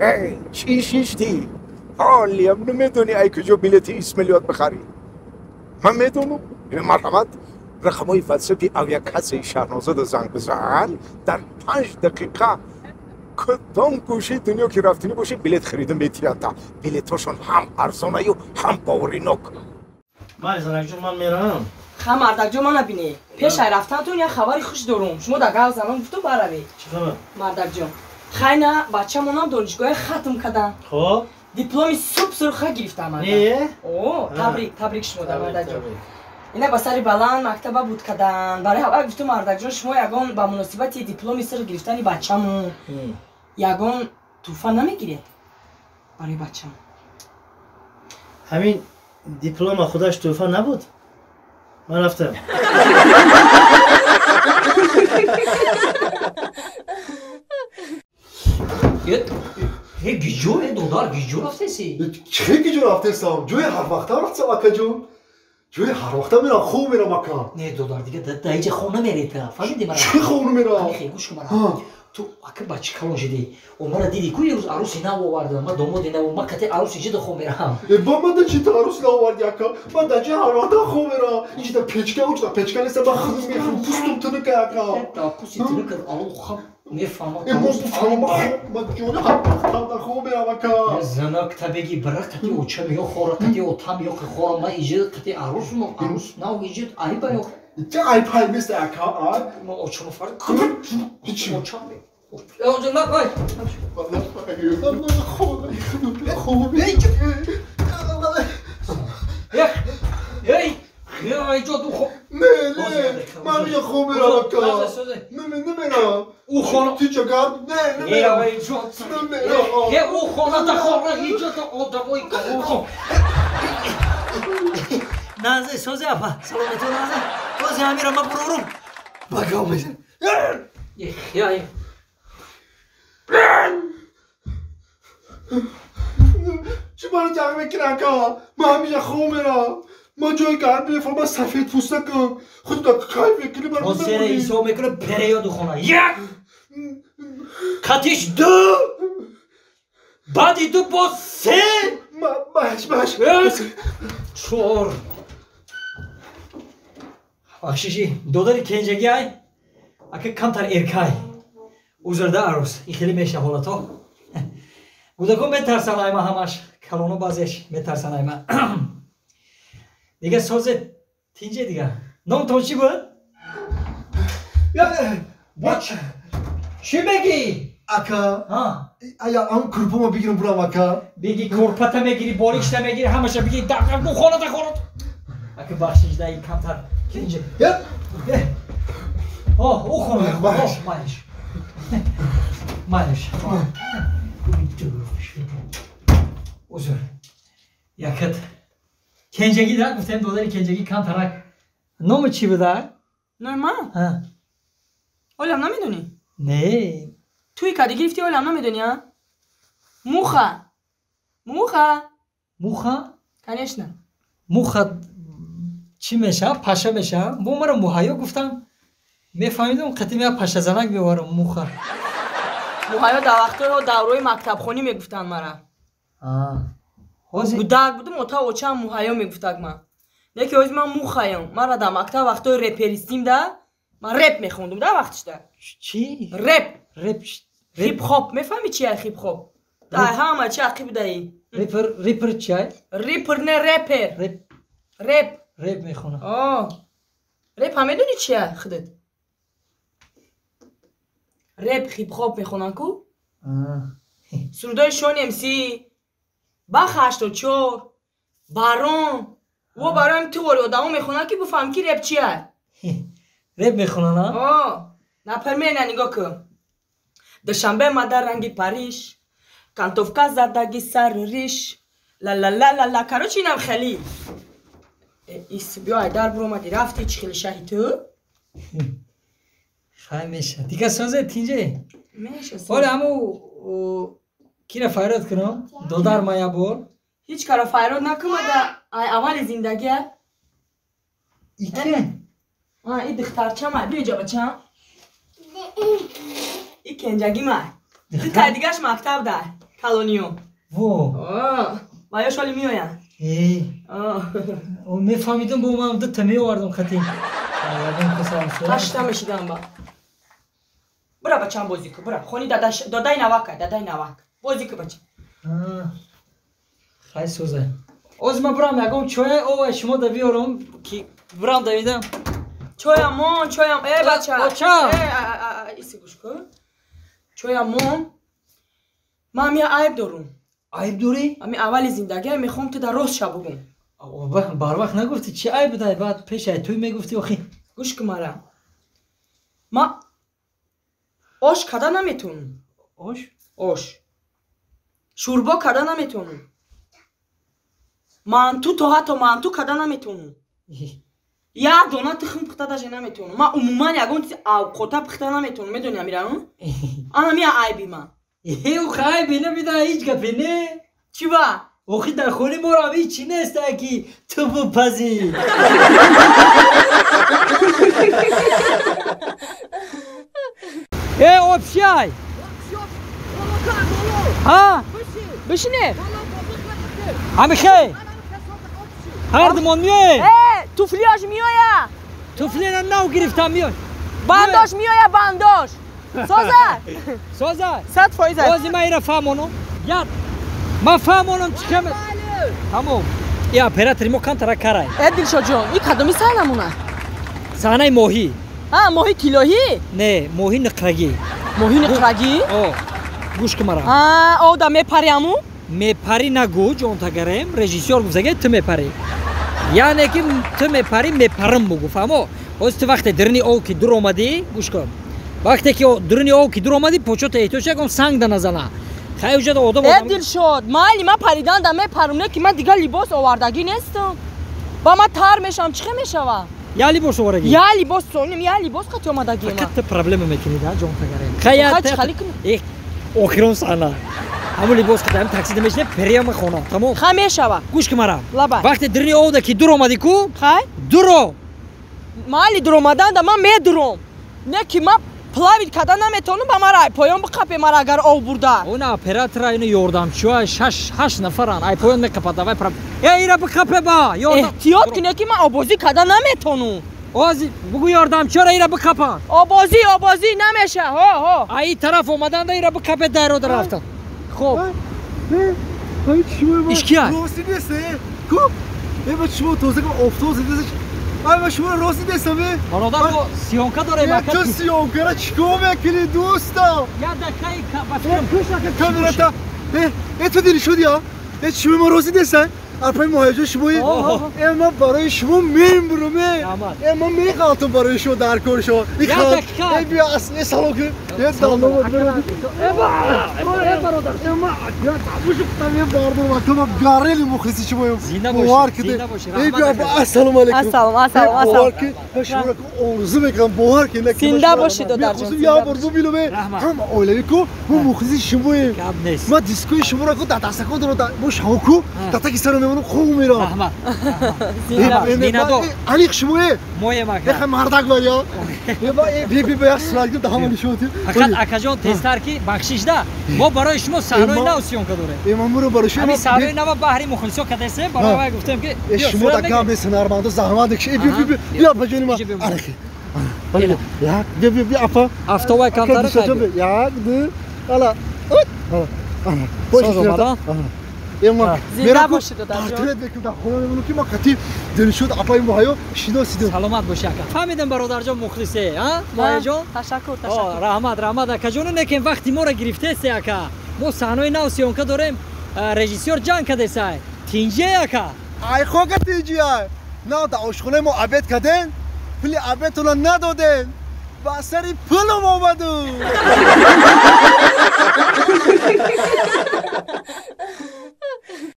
ای چی شیشتی؟ حالیم نمیدونی ای کجا بلیت اسمیلیات بخری. من میدونم. مرحمت رقمای واتساپی او یک کسی شهنازه زنگ بزن در 5 دقیقه کدام گوشه دنیا که رفتنی باشه بلیت خریدن میتیاتا. بلیتاشون هم ارزانه و هم باوریناک. مال زنک جون من میرم. خا مردک جون من نبینی. پیش رفتنتون یه خبری خوش دارم. شما در گاو زنان گفتم بروی. چه خبر؟ مردک جون. خیلی بچه‌مونم دانشگاه ختم کردن. خب دیپلم سوپ سرخ گرفتم. نه؟ اوه تبریک تبریک شما در مردک جون. اینا با سری بلند مکتب بود کردن. برای هوا گفتم مردک جون شما یگان با مناسبت دیپلم سر گرفتن بچه‌مون یگان توفان نمیگیرید برای بچه‌مون. همین دیپلم خودش توفان نبود؟ من رفتم. گیجو دودار گیجو رفتسی؟ چه گیجو رفتسم؟ جوی هر وقت رفتم اکا جون. جوی هر وقت میرم خو میرم اکا. نه دودار دیگه دایجه خو نمیری تا فهمیدی مرا؟ چه خو نمیرم؟ خیلی گوش کن مرا. تو اکا بچه کلون شدی و مرا دیدی کو یه روز عروسی نو آوردم ما دومادی نو ما کتی عروسی چه خو میرم. با من چی تا عروسی نو آوردی اکا؟ من دایجه هر وقت خو میرم. اینجا پیچکه اونجا پیچکه نیست من خودم میخوام پوستم تنکه اکا. تا پوستی تنکه آلو خم میفهمم. من جون هر وقت خو میرم اکا. زنک تا بگی برا کتی اوچم یا خورا کتی اوتام یا خورا ما اینجا کتی عروس ما عروس نو اینجا عیب یا چه عیب های مثل اکا آ؟ ما اوچم فرق هیچ اوچم اونجا نه وای ای ای جو تو خو نه نه من یه خو میرم اکا نه نمیرم او خونه تو چه گرد نه نمیرم ای جو یه او خونه تا خونه هیچ تا آدمای کارو نازه سوزه آپا سلامتو نازه سوزه امیرم من برورم بگو میزن یا چی برای جنگ میکنن که من همیشه خو میرم من جای گرم میفهم من سفید پوستکم خود دا کای میکنی برای من سر ایسا میکنه پره یادو خونه یک کتیش دو بعدی دو با سه باش باش چهار بخشیشی دوداری کنجگی ای اکه کمتر ارکای اوزرده عروس این خیلی میشه حالتا گودکو میترسن ایما همش کلونو بازش میترسن ایما دیگه ساز تینجه دیگه نام تو چی بود؟ باچ چی بگی؟ اکا ایا آن کرپومو بگیرم برام اکا بگی کرپتا میگیری باریکشتا میگیری همش بگی دقیقا خونه تا خونه اکا بخشیش دایی کمتر کنجه آه او خونه باش مایش مایش узр якат кенҷагӣ да гуфтем додари кенҷагӣ камтарак номи чӣ буда? Номи ман? Олам намедонӣ? Не. Туи кади гирифти олам намедонӣ, а? Муха. Муха. Муха? Конечно. Муха чӣ мешавад? Паша мешавад? Бо маро муҳайё гуфтам. Мефаҳмидам қатим як пашазанак меоварам муха. Муҳайё дар вақтҳои давраи мактабхонӣ мегуфтанд мара. Гудак будум, ота очам муҳайё мегуфтак ман. Леки ҳозир ман мухаём. Мара дар мактаб вақтҳои реперистим да ман реп мехондум да вақтишда. Чӣ? Реп. Реп. Хип-хоп. Мефаҳмӣ чи хип-хоп? Да ҳама чи ақиб будаи. Репер, репер чиай? Рипер не репер. Реп. Реп. Реп мехонам. О. Реп ҳам медонӣ чия худат? Реп хип-хоп мехонанд ку? Сурудои Шон МС, Бах 84, Барон. Во бароям туғори одамо мехонанд ки бифаҳм ки реп чия. Реп мехонанд, а? О, например, на нигоҳ кун. Душанбе ма дар ранги Париж, кантовка задаги сари риш, ла ла ла ла ла. Короче, инам хеле. Ис биё айдар буромади рафти чӣ хеле шаҳи ту? Хай меша. Дига созе тинҷе? Меша. Оле ҳаму кира файрод кунам? Додар ма як бор. Ҳеҷ кара файрод накумада ай аввали зиндагия. Ике? А, и духтарчама, биё инҷа бачам. И кенҷагима. Ду тай дигаш мактаб дай. Калониё. Во. Ва ё шоли меоянд. Э. Мефаҳмидам, бо ман дута меовардам хати. Ҳашта мешидам ба. Бура бачам бозӣ кун, бура. Хони дадаи навак, дадаи навак. Бозӣ кун бача. Хай сӯза. Оз ман бурам ягон чоя ова шумо да биёрам ки бурам давидам. Чоямон, чоям, э бача. Бача. Э, иси гӯш кун. Чоямон. Ман я айб дорум. Айб дорӣ? Ами аввали зиндагӣ мехоҳам ту дар рост ша бугум. Барвақт нагуфтӣ чи айб будай, баъд пеш ай туй мегуфтӣ охи. Гӯш кун мара. Ма ош када наметавонам. Ош? Ош. Шӯрбо када наметавонам. Манту то ҳатто манту када наметавонам. Як дона тухм пухта даже наметавонам. Ман умуман ягон чизи авқота пухта наметавонам. Медонӣ амирану? Ана мия айби ман. Охи айби набида ҳеҷ гапе не? Чӣ ба? Охи дар хони морам ҳеҷ чӣ нест ки ту бипазӣ. Э, обшай! Ҳа? Бишине? Ҳамихе? Ҳардумон меоем? Э, туфлиаш меоя! Туфлиро нав гирифтам меой. Бандош меоя, бандош! Соза! Соза! 100%. Бози ман ира фаҳмонам. Як ман фаҳмонам чӣ кам. Тамом. И оператори мо камтара карай. Э, Дилшодҷон, и кадоми саҳнамона? Саҳнаи моҳӣ. Ҳа, моҳи тиллоҳӣ? Не, моҳи нуқрагӣ. Моҳи нуқрагӣ? О, гӯш кун мара. А, ода мепари аму? Мепарӣ нагӯ, ҷонтагарем. Режиссёр гуфтага ту мепарӣ. Яъне ки ту мепарӣ, мепарам бугу, фаҳмо? Ҳозир ту вақте даруни ов ки дур омадӣ, гӯш кун. Вақте ки дуруни ов ки дур омадӣ, почота эҳтиёҷ ягон санг да назана. Хай уҷада одам Э, Дилшод, майли ман паридан да мепарам, не ки ман дигар либос овардагӣ нестам. Ба ман тар мешавам, чӣ хел мешава? Я либос овардагӣ? Я либос соним, я либос қати омадагӣ ман. Фақат ту проблема мекунӣ да, ҷонтагарем. Хай Хай чӣ хали кунӣ? Э, охирон саҳна. Ҳамун либос қати ҳамин таксида мешинем, прямо хона, тамом? Хай мешава. Гӯш кун мара. Лабай. Вақте дуруни овда ки дур омадӣ ку? Хай? Дуро. Майли дур омадан да ман медуром. Не ки ман плавит карда наметавонам, ба мара ай поён биқапе мара агар ов бурда. Она оператора, ина ёрдамчиҳо, 6 нафаран. Ай поён меқапад, давай прав. Э, ира биқапе ба, ёрдам. Эҳтиёт кунед ки ман обозӣ карда наметавонам. Ози бугу ёрдамчиҳоро ира биқапан. Обозӣ, обозӣ намеша. Ҳо, ҳо. Ай тараф омаданда ира биқапе дайрода рафтан. Хоб. Ишкия. Рости нест, ку? Э, ба шумо тоза ку офтоб задест. Ай, ба шумо рости нестам, э? Бародар, мо съёмка дорем, ака. Ту съёмкара чикор мекунӣ, дӯстам? Я дақиқаи ба фикрам. Куш ака камерата. Э, э, ту дили шуди, а? Э, шумо мо рости нестан? Арпаи муҳаҷо шумои. Э, ман барои шумо мембурам, э. Э, ман меғалтам барои шумо дар кори шумо. Я дақиқа. Э, биё, э, салом кун. Э, дандон Э, э, бародар. Э, ман я табушу кутам, э, бардорам, ака, ман гарели мухлиси шумоем. Зинда Бовар бошӣ, кунед. зинда бошӣ, Э, раҳмат биё, ака. ассалому алайкум. Ассалом, ассалом, Э, ассалом. бовар кунед, ман шуморо орзу мекунам, бовар кунед, ки Зинда ман шуморо бошӣ, додарҷон, мехостам зинда як бор бошӣ. бубинам, э. Раҳмат. Ҳама оилавӣ ку, мо мухлиси шумоем. Гап нест. Ман дискои шуморо ку дар дастакон дорам, бо шавку, дар таги сарам мемонам, хоб мерам. Раҳмат. Зинда Э, э, Миннатдор. э, аниқ шумое. Моем ака. Эхе мардак бар я. Э, ба, э, би, би, би, як сурат гирифт, ҳама нишон дид. Фақат акаҷон тезтар ки бахшишда. Мо барои шумо саҳнаи нав съёмка дорем. Э, ман муро барои шумо. Ҳамин саҳнаи нава баҳри мухлисо кадесем, барои вай гуфтем ки Э, биё, шумо сурат дар мегирем. гап нест, ҳунармандо заҳмат мекашед. Э, би, би, би, Аҳа. биё, ба ҷони ман. Иҷа биё. Анаки. Ана. Як, би, би, би, апа. Автобай камтар Ака, хайб. би, як, ду, ала. Ут, ала. Ана. Бош, Соз омада? Ана. Э, ман Зинда мерам ку, бошӣ, додарҷон. портрет мекунам, дар хона мемонам ки ман қатъи дилшод апаи муҳайё шиносидам. Саломат бошӣ ака. Фаҳмидам бародарҷон мухлисе, а? Муҳайёҷон? Ташаккур, ташаккур. Раҳмат, раҳмат акаҷону, некем вақти моро гирифтесе ака. Мо саҳнаи нав съёмка дорем, режиссёр ҷанг кадесай. Тинҷе ака. Ай хока тинҷия. На дар ошхонаи мо обед карден, пули обедтонро надоден. Ба сари пулам омаду.